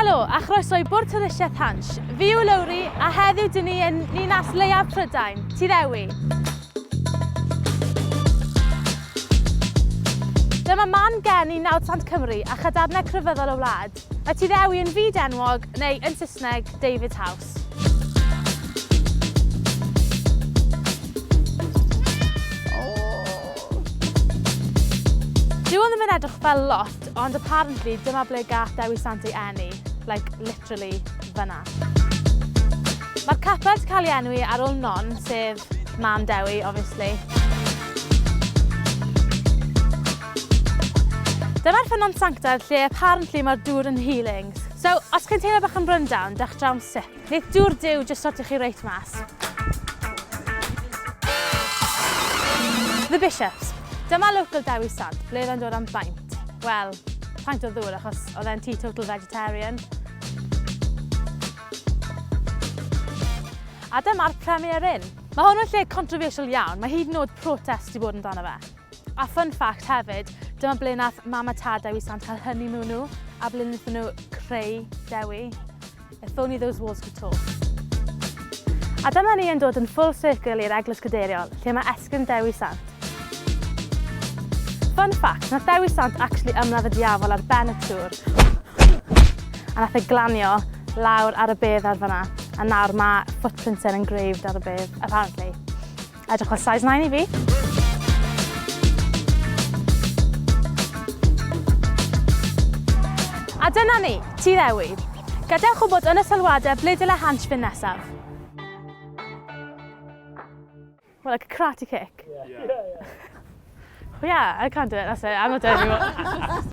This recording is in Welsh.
Helo a chroeso i Bwrdd Twristiaeth Hansh. Fi yw Lowri a heddiw dyn ni yn ninas leiaf Prydain, Tŷ Ddewi. Dyma man geni nawddsant Cymru a chadarnau crefyddol y wlad. Mae Tŷ Ddewi yn fyd enwog, neu yn Saesneg, David's House. Dyw o ddim yn edrych fel lot, ond apparently dyma ble gath Dewi Sant ei eni. Like, literally, fyna. Mae'r capel 'di cael ei enwi ar ôl Non, sef mam Dewi, obviously. Dyma'r ffynnon sanctaidd lle apparently mae'r dŵr yn healing. So, os chi'n teimlo bach yn run down, dewch draw am sip. Neith dŵr Duw jyst sortio chi reit mas. The Bishops. Dyma local Dewi Sant, ble oedd e'n dod am beint. Wel, peint o ddŵr achos oedd e'n teetotal vegetarian. A dyma'r Premier Inn. Mae hwn yn lle controversial iawn, mae hyd yn oed protest 'di bod amdano fe. A fun fact hefyd, dyma ble nath mam a tad Dewi Sant cael honeymoon nhw, a ble wnaethon nhw creu Dewi. If only those walls could talk. A dyma ni yn dod yn full circle i'r Eglwys Gadeiriol, lle mae esgyrn Dewi Sant. Fun fact, nath Dewi Sant actually ymladd y diafol ar ben y tŵr, a nath e glanio lawr ar y bedd ar fyna, a nawr mae footprints e'n engraved ar y bedd, apparently. Edrych fel size 9 i fi. A dyna ni, Tŷ Ddewi. Gadewch wybod yn y sylwadau ble dyle Hansh fynd nesaf. What, like a karate kick? Yeah. Yeah, I can't do it, that's it. I'm not doing it anymore.